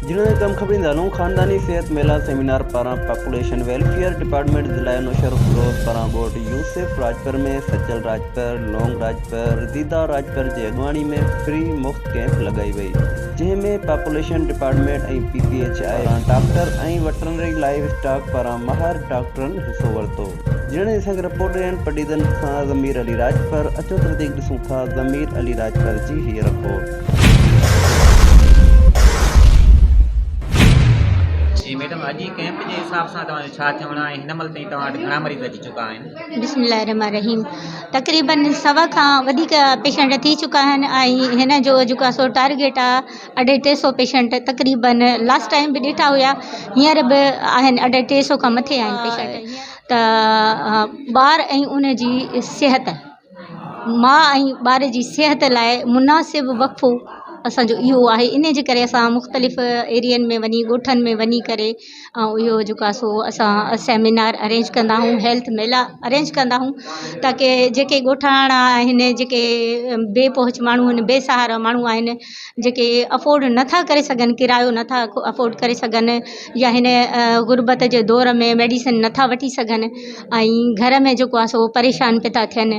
جنھن ڪم خبريندا ھلون خانداني صحت ميلا سيمينار پاران پاپوليشن ويلفيئر ڊپارٽمينٽ ضلع نوشھروفيروز پاران ڳوٺ يوسف راڄپر ۾ سچل راڄپر، لونگ راڄپر، ديدار راڄپر جي اڳواڻي ۾ فري مفت ڪئمپ لڳائي وئي جنھن ۾ population department ۽ P P H I پاران ڊاڪٽر ۽ وٽرنري لائيو اسٽاڪ پاران ماھر ڊاڪٽرن حصو ورتو. جنھن اسان کي رپورٽ ڏين پڊعيدن کان ضمير علي راڄپر اچو ته وڌيڪ ڏسون ٿا ضمير علي راڄپر جي ھيء رپورٽ. جي ميڊم اڄ جي ڪئمپ جي حساب سان توهان جو ڇا چوڻ آهي هن مهل تائين توهان وٽ گهڻا مريض اچي چڪا آهن؟ بسم الله الرحمٰن الرحيم تقريبن سوا کان وڌيڪ پيشنٽ ٿي چڪا آهن ۽ هن جو جيڪو آهي سو ٽارگيٽ آهي اڍائي ٽي سو پيشنٽ تقريبن لاسٽ ٽائيم به ڏٺا هيا هينئر به آهن اڍائي ٽي سو کان مٿي آهن پيشنٽ ته ٻار ۽ ان جي صحت ماء ۽ ٻار جي صحت لاء مناسب وقفو اسان جو اهو آهي ان جي ڪري اسان مختلف ايرين ۾ وڃي ڳوٺن ۾ وڃي ڪري ۽ اهو جيڪو آهي سو اسان سيمينار ارينج ڪندا آهيون هيلٿ ميلا ارينج ڪندا آهيون تاڪه جيڪي ڳوٺاڻا آهن جيڪي بي پهچ ماڻهو آهن بي سهارا ماڻهو آهن جيڪي افورڊ نٿا ڪري سگهن ڪرايو نٿا افورڊ ڪري سگهن يا هن غربت جي دور ۾ ميڊيسن نٿا وٺي سگهن ۽ گهر ۾ جيڪو آهي سو پريشان پيا ٿا ٿين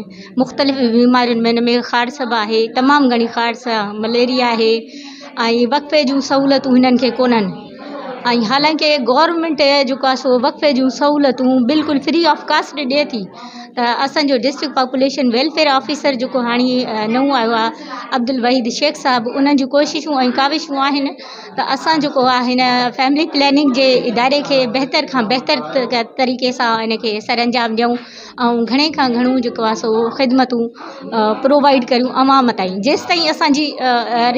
مختلف بيمارين ۾ هن ۾ خارس به آهي تمام گهڻي خارس آهي مليريا آهي ۽ وقفي جون سهولتون هنن کي ڪونهن ۽ حالانڪه گورنمينٽ جيڪو آهي سو وقفي جون سهولتون بلڪل فري آف ڪاسٽ ڏئي ٿي ته اسانجو ڊسٽرڪٽ پاپوليشن ويلفيئر آفيسر جيڪو هاڻي نئون آيو آهي عبدالوحيد شيخ صاحب انهن جون ڪوششون ۽ ڪاوشون آهن ته اسان جيڪو آهي هن فيملي پلاننگ جي اداري کي بهتر کان بهتر طريقي سان ان کي سر انجام ڏيون ۽ گهڻي کان گهڻو جيڪو آهي سو خدمتون پرووائيڊ ڪريون عوام تائين جيستائين اسانجي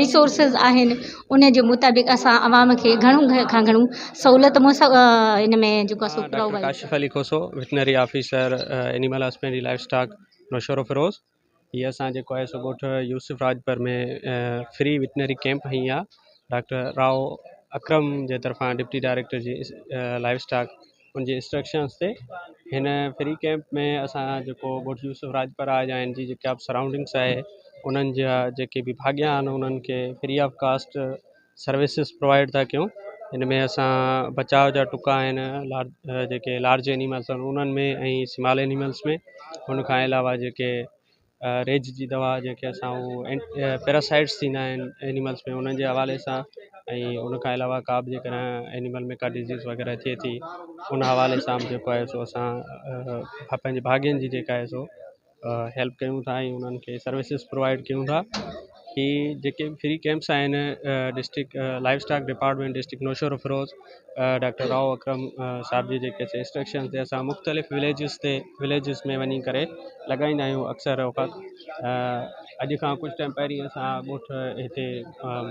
ريسورسز آهن ان جي مطابق اسان عوام کي گهڻو کان گهڻو سهولت ان ۾ جيڪو آهي سو doctor Kashif Ali Khoso veterinary officer animal husbandry livestock Naushahro Feroze هي اسان جيڪو آهي سو ڳوٺ Yousuf Rajpar ۾ free veterinary camp هنئي آهي ڊاڪٽر رائو اڪرم جي طرفان ڊپٽي ڊائريڪٽر جي لائيو اسٽاڪ ان جي انسٽرڪشنس تي هن فري ڪيمپ ۾ اسان جيڪو ڳوٺ يوسف راڄپر آهي يا ان جي جيڪا به سرائونڊنگس آهي انهن جا جيڪي به ڀاڳيا آهن انهن کي free of cost services provide ٿا ڪيون ان ۾ اسان بچاء جا ٽڪا آهن لار جيڪي لارج اينيملس آهن انهن ۾ ۽ اسمال اينيملس ۾ ان کان علاوه جيڪي ريج جي دوا جيڪي اسان اهو پيراسائٽس ٿيندا آهن اينيملس ۾ انهن جي حوالي سان ۽ ان کان علاوه ڪا به جيڪڏهن اينيمل ۾ ڪا ڊزيز وغيره ٿئي ٿي ان حوالي سان به جيڪو آهي سو اسان پنهنجي ڀاڳين جي جيڪا آهي سو هيلپ ڪيون ٿا ۽ انهن کي سروسز پرووائيڊ ڪيون ٿا هي جيڪي به فري ڪيمپس آهن district livestock department district Naushahro Feroze doctor Rao Akram صاحب جي جيڪي انسٽرڪشن تي اسان مختلف وليجز تي وليجز ۾ وڃي ڪري لڳائيندا آهيون اڪثر اوقات اڄ کان ڪجهه ٽائيم پهرين اسان ڳوٺ هتي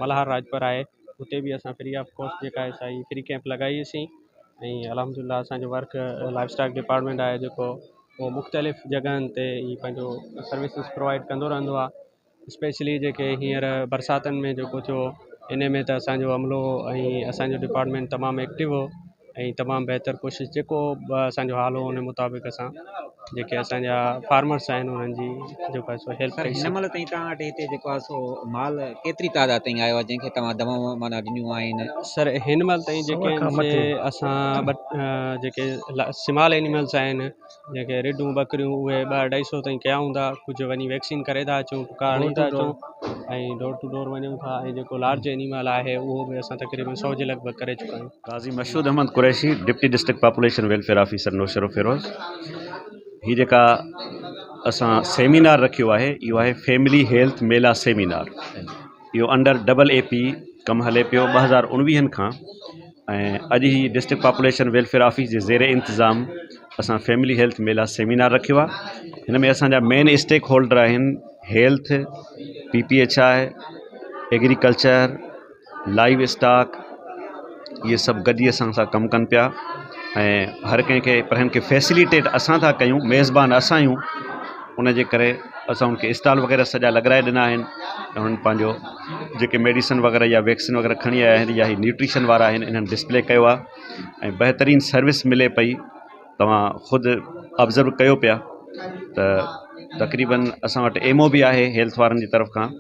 ملهار راڄپر آهي اتي به اسان فري آف ڪاسٽ جيڪا آهي سا هي فري ڪيمپ لڳائيسين ۽ الحمد لله اسانجو ورڪ لائيو اسٽاڪ ڊپارٽمينٽ آهي جيڪو اهو مختلف جڳهن تي هي پنهنجو سروسز پرووائيڊ ڪندو رهندو آهي اسپيشلي جيڪي هينئر برساتن ۾ جيڪو ٿيو ان ۾ ته اسانجو عملو ۽ اسانجو ڊپارٽمينٽ تمام ايڪٽو هو ۽ تمام بهتر ڪوشش جيڪو به اسانجو حال هو ان مطابق اسان جيڪي اسانجا فارمرس آهن انهن جي جيڪو آهي سو هيلپ سر ڪئي هن مهل تائين توهان وٽ هتي جيڪو آهي سو مال ڪيتري تعداد تائين آيو آهي جنهن کي توهان دوائون معنيٰ ڏنيون آهن سر هن مهل تائين جيڪي آهن سي اسان جيڪي سمال اينيملس آهن جيڪي رڍون ٻڪريون اهي ٻه اڍائي سو تائين ڪيا هوندا ڪجهه وڃي ويڪسين ڪري ٿا اچون ٽڪا هڻي ٿا اچون ۽ ڊور ٽو ڊور وڃون ٿا ۽ جيڪو لارج اينيمل آهي اهو به اسان تقريبن سو جي لڳ ڀڳ ڪري چڪا آهيون. Qazi Mashhood Ahmed Qureshi deputy district population welfare officer Naushahro Feroze هي جيڪا اسان سيمينار رکيو آهي اهو آهي فيملي هيلٿ ميلا سيمينار اهو انڊر ڊبل اي پي ڪم هلي پيو 2019 کان ۽ اڄ هي ڊسٽرڪٽ پاپوليشن ويلفيئر آفيس جي زير انتظام اسان فيملي هيلٿ ميلا سيمينار رکيو آهي هن ۾ اسانجا مين اسٽيڪ هولڊر آهن health P P H I agriculture livestock اهي سڀ گڏجي اسان سان ڪم ڪن پيا ۽ هر ڪنهن کي پر هن کي فيسليٽيٽ اسان ٿا ڪيون ميزبان اسان آهيون ان جي ڪري اسان ان کي اسٽال وغيره سڄا لڳرائي ڏنا آهن ۽ انهن پنهنجو جيڪي ميڊيسن وغيره يا ويڪسين وغيره کڻي آيا آهن يا هي نيوٽريشن وارا آهن انهن ڊسپلي ڪيو آهي ۽ بهترين سروس ملي پئي توهان خود آبزرو ڪيو پيا ته تقريبن اسان وٽ ايم او به آهي هيلٿ وارن جي طرف کان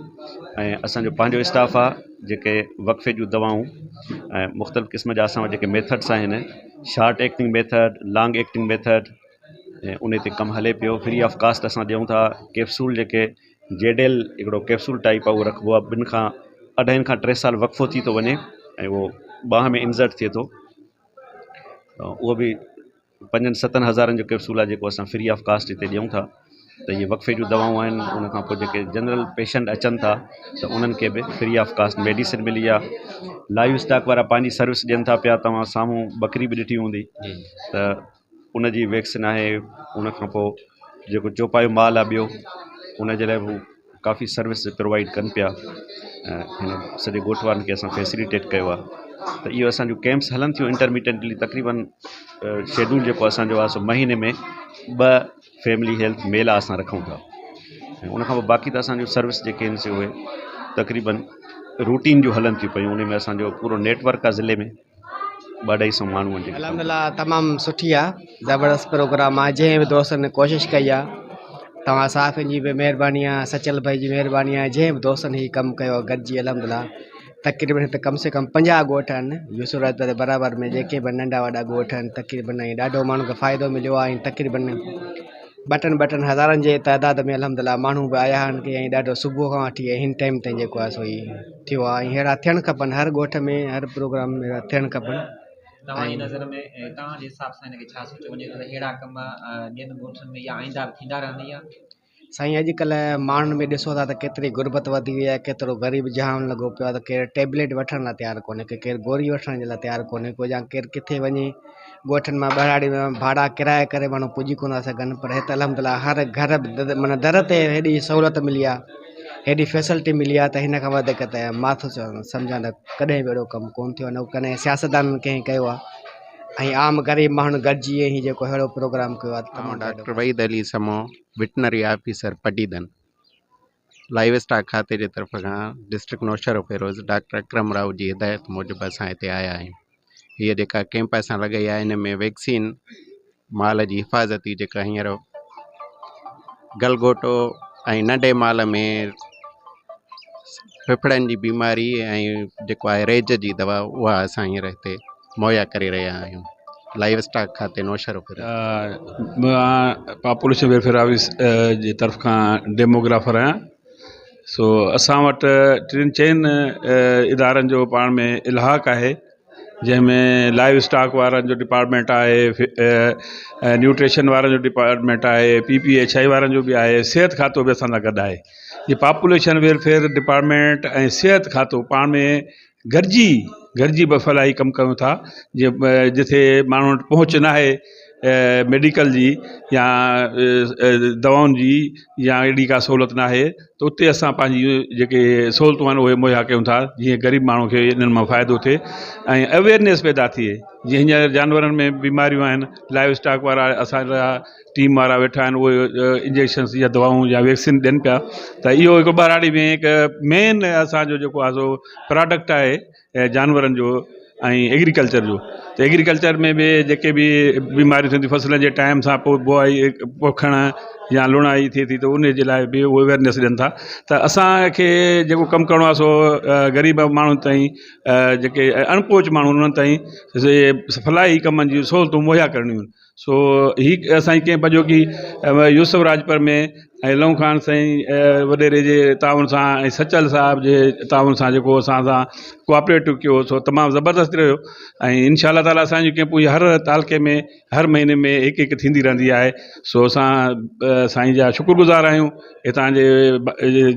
۽ اسانجو پنهنجو اسٽاف آهي. جيڪي وقفي جون دوائون ۽ مختلف قسم جا اسان وٽ جيڪي ميٿڊس آهن short acting method long acting method ۽ ان تي ڪم هلي پيو فري آف ڪاسٽ اسان ڏيون ٿا ڪيپسول جيڪي جيڊيل هڪڙو ڪيپسول ٽائپ آهي اهو رکبو آهي ٻن کان اڍائي کان ٽي سال وقفو ٿي ٿو وڃي ۽ اهو ٻانهن ۾ انسرٽ ٿئي ٿو اهو به پنجن ستن هزارن جو ڪيپسول آهي جيڪو اسان فري آف ڪاسٽ هتي ڏيون ٿا ته اهي وقفي جون دوائون آهن ان کان پوءِ جيڪي جنرل پيشنٽ اچن ٿا ته انهن کي به فري آف ڪاسٽ ميڊيسن ملي آهي لائيو اسٽاڪ وارا پنهنجي سروس ڏين ٿا پيا توهان سامهون ٻڪري به ڏٺي هوندي ته ان جي ويڪسين آهي ان کان پوءِ جيڪو چوپايو مال آهي ٻيو ان جي لاءِ به هو ڪافي سروس پرووائيڊ ڪن پيا ۽ هن سڄي ڳوٺ وارن کي اسان فيسليٽيٽ ڪيو آهي ته اهو اسان جون ڪيمپس هلن ٿيون انٽرميٽنٽلي تقريبن شيڊول جيڪو اسان جو آهي سو مهيني ۾ ٻه فيملي هيلٿ ميلا اسان رکون ٿا ۽ ان کان پوءِ باقي ته اسان جو سروس جيڪي آهن سي اهي تقريبن روٽين جون هلن ٿيون پيون ان ۾ اسان جو پورو نيٽ ورڪ آهي ضلعي ۾ ٻه اڍائي سو ماڻهو آهن جيڪي ڪم الحمد لله تمام سٺي آ زبردست پروگرام آ جنهن به دوستن ڪوشش ڪئي آ توهان صحافين جي به مهرباني آ سچل ڀائي جي مهرباني آ جنهن به دوستن هي ڪم ڪيو آ گڏجي الحمد لله تقريبن هتي ڪم سي ڪم 50 ڳوٺ آهن يوسف راڄپر جي برابر ۾ جيڪي به ننڍا وڏا ڳوٺ آهن تقريبن ۽ ڏاڍو ماڻهن کي فائدو مليو آ ۽ تقريبن ٻه ٽن ٻه ٽن هزارن جي تعداد ۾ الحمد لله ماڻهو به آيا آهن ڪي ۽ ڏاڍو صبح کان وٺي هن ٽائيم تائين جيڪو آ سو هي ٿيو آهي ۽ اهڙا ٿيڻ کپن هر ڳوٺ ۾ هر پروگرام ۾ اهڙا ٿيڻ کپن. توهان جي نظر ۾ توهان جي حساب سان هن کي ڇا سوچيو وڃي ٿو ته اهڙا ڪم ٻين ڳوٺن ۾ يا آئنده به ٿيندا رهندا يا؟ سائين اڄڪلهه ماڻهن ۾ ڏسو ٿا ته ڪيتري غربت وڌي وئي آهي ڪيترو غريب جهان لڳو پيو آهي ته ڪير ٽيبليٽ وٺڻ لاء تيار ڪونهي ڪي ڪير گوري وٺڻ جي لاء تيار ڪونهي ڪو يا ڪير ڪٿي وڃي ڳوٺن مان ٻهراڙي ۾ ڀاڙا ڪرايا ڪري ماڻهو پڄي ڪونه ٿا سگهن پر هت الحمد لله هر گهر معنيٰ در تي هيڏي سهولت ملي آهي هيڏي فيسلٽي ملي آهي ته هن کان وڌيڪ ته مان ٿو سمجهان ته ڪڏهن به اهڙو ڪم ڪونه ٿيو آهي نه ڪڏهن سياستدانن ڪنهن ڪيو آهي ۽ عام غريب ماڻهن گڏجي هي جيڪو اهڙو پروگرام ڪيو آهي تمام آئون doctor Waheed Ali Samoon veterinary officer Padidan livestock کاتي جي طرف کان ڊسٽرڪٽ نوشهروفيروز ڊاڪٽر اڪرم راء جي هدايت موجب اسان هتي آيا آهيون هيء جيڪا ڪيمپ اسان لڳائي آهي ان ۾ ويڪسين مال جي حفاظتي جيڪا هينئر گلگهوٽو ۽ ننڍي مال ۾ ڦڦڙن جي بيماري ۽ جيڪو آهي ريج جي دوا اها اسان هينئر هتي مهيا ڪري رهيا آهيون لائيو اسٽاڪ کاتي نوشهروفيروز. مان پاپوليشن ويلفيئر آفيس جي طرف کان ڊيموگرافر آهيان سو اسان وٽ ٽن چئن ادارن جو پاڻ ۾ الحاق آهي جنهن ۾ لائيو اسٽاڪ وارن جو ڊپارٽمينٽ آهي ۽ نيوٽريشن وارن جو ڊپارٽمينٽ آهي پي پي ايڇ I وارن جو به آهي صحت کاتو به اسان سان گڏ آهي هي پاپوليشن ويلفيئر ڊپارٽمينٽ ۽ صحت کاتو پاڻ ۾ گڏجي گڏجي به فلاحي ڪم ڪيون ٿا جيئن جتي ماڻهن وٽ پهچ نه آهي ميڊيڪل جي يا دوائن جي يا اهڙي ڪا سهولت نه آهي ته اتي اسان پنهنجي جيڪي سهولتون آهن اهي مهيا ڪيون ٿا جيئن غريب ماڻهو کي انهن مان فائدو ٿئي ۽ اويئرنيس پيدا ٿئي جيئن هينئر جانورن ۾ بيماريون آهن لائيو اسٽاڪ وارا اسان جا ٽيم وارا ويٺا آهن اهي انجيڪشنس يا دوائون يا ويڪسين ڏين پيا ته اهو هڪ ٻهراڙي ۾ هڪ مين اسانجو جيڪو آهي سو پراڊڪٽ آهي جانورن جو ۽ ايگريڪلچر جو ته ايگريڪلچر ۾ به جيڪي به بيماريون ٿين ٿيون فصلن جي ٽائيم سان پوءِ بوائي پوکڻ يا لڻائي ٿئي ٿي ته ان جي لاءِ به اهي اويئرنيس ڏين ٿا ته اسانکي جيڪو ڪم ڪرڻو آهي سو غريب ماڻهن تائين جيڪي اڻپهچ ماڻهو انهن تائين فلاحي ڪمن جون سهولتون مهيا ڪرڻيون آهن سو هي اسان جي ڪيمپ اڄوڪي يوسف راڄپر ۾ ۽ لئون خان سائين وڏيري جي تعاون سان ۽ سچل صاحب جي تعاون سان جيڪو اسان سان ڪوآپريٽو ڪيو سو تمام زبردست رهيو ۽ انشاء الله تعاليٰ اسان جي ڪيمپون هر تعلقي ۾ هر مهيني ۾ هڪ هڪ ٿيندي رهندي آهي سو اسان سائين جا شڪر گذار آهيون هتان جي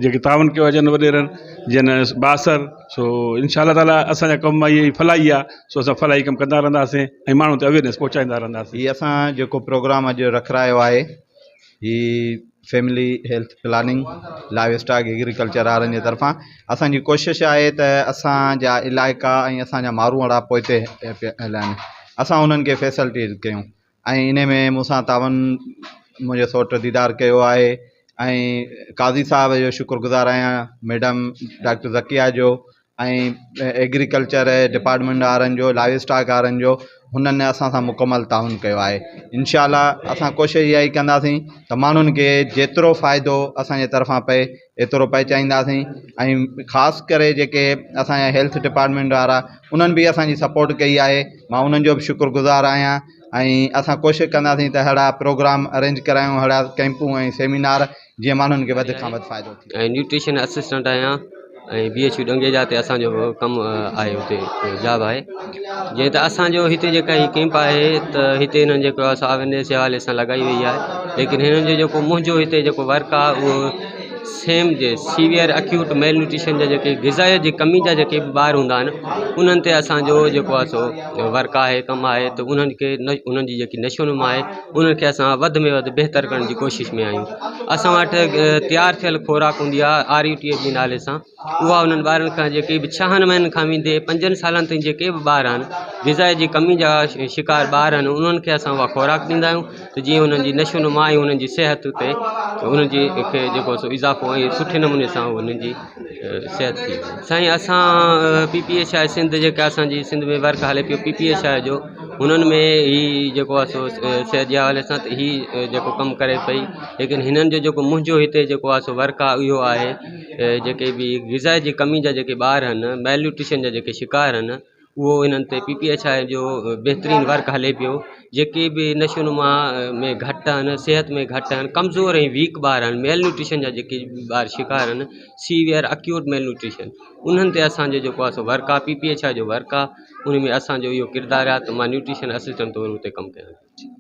جيڪي تعاون ڪيو آهي جن وڏيرن جن بااثر سو انشاء الله تعاليٰ اسان جا ڪم اهي ئي فلاحي آهي سو اسان فلاحي ڪم ڪندا رهنداسين ۽ ماڻهن تي اويئرنيس پهچائيندا رهنداسين. هي اسان جيڪو پروگرام اڄ رکرايو آهي هي family health planning livestock agriculture وارن جي طرفان اسان جي ڪوشش آهي ته اسان جا علائقا ۽ اسان جا ماروئڙا پوئتي پيل آهن اسان انهن کي فيسلٽيز ڪيون ۽ انهي ۾ مون سان تعاون منهنجي سئوٽ ديدار ڪيو آهي ۽ قاضي صاحب جو شڪر گذار آهيان ميڊم ڊاڪٽر ذڪيه جو ۽ ايگريڪلچر ڊپارٽمينٽ وارن جو لائيو اسٽاڪ وارن جو هنن اسان سان مڪمل تعاون ڪيو آهي انشاء الله اسان ڪوشش اها ئي ڪنداسين ته ماڻهن کي جيترو فائدو اسانجي طرفان پئي ايترو پهچائينداسين ۽ خاص ڪري جيڪي اسانجا هيلٿ ڊپارٽمينٽ وارا انهن به اسانجي سپورٽ ڪئي آهي مان انهن جو به شڪر گذار آهيان ۽ اسان ڪوشش ڪنداسين ته اهڙا پروگرام ارينج ڪرايون اهڙا ڪيمپون ۽ سيمينار جيئن ماڻهن کي وڌ کان وڌ فائدو ٿئي. ۽ نيوٽريشن اسسٽنٽ آهيان ۽ بي ايڇ يو ڏنگيجا تي اسان جو ڪم آهي اتي جاب آهي جيئن ته اسان جو هتي جيڪا هي ڪيمپ آهي ته هتي هنن جيڪو آهي سو اويرنيس جي حوالي سان لڳائي وئي آهي ليڪن هنن جو جيڪو منهنجو هتي جيڪو ورڪ آهي اهو سيم جي سيويئر اڪيوٽ ميل نيوٽريشن جا جيڪي غذائيت جي ڪمي جا جيڪي به ٻار هوندا آهن انهن تي اسان جو جيڪو آهي سو ورڪ آهي ڪم آهي ته انهن کي انهن جي جيڪي نشو نما آهي انهن کي اسان وڌ ۾ وڌ بهتر ڪرڻ جي ڪوشش ۾ آهيون اسان وٽ تيار ٿيل خوراڪ هوندي آهي آر يو ٽي ايف جي نالي سان اها انهن ٻارن کان جيڪي به ڇهن مهينن کان ويندي پنجن سالن تائين جيڪي به ٻار آهن غذا جي ڪمي جا شڪار ٻار آهن انهن کي اسان اها خوراڪ ڏيندا آهيون ته جيئن انهن جي نشو نما ۽ انهن جي صحت تي انهن جي کي جيڪو سو اضافو ۽ سٺي نموني سان انهن جي صحت ٿي وڃي. سائين اسان P P H I Sindh جيڪا اسانجي سنڌ ۾ ورڪ هلي پيو پي پي ايڇ I جو هنن ۾ هي جيڪو آهي سو صحت جي حوالي سان ته هي جيڪو ڪم ڪري پئي ليڪن هنن جو جيڪو منهنجو هتي جيڪو آهي سو ورڪ آهي اهو آهي جيڪي به غذا جي ڪمي جا جيڪي ٻار آهن ميل نيوٽريشن جا جيڪي شڪار آهن اهو انهن تي پي پي ايڇ I جو بهترين ورڪ هلي پيو جيڪي به نشو نما ۾ گهٽ آهن صحت ۾ گهٽ آهن ڪمزور ۽ ويڪ ٻار آهن ميل نيوٽريشن جا جيڪي ٻار شڪار آهن سيويئر اڪيوٽ ميل نيوٽريشن انهن تي اسانجو جيڪو آهي سو ورڪ آهي پي پي ايڇ I جو ورڪ آهي ان ۾ اسانجو اهو ڪردار آهي ته مان نيوٽريشن اسسٽنٽ طور اتي ڪم ڪيان ٿو.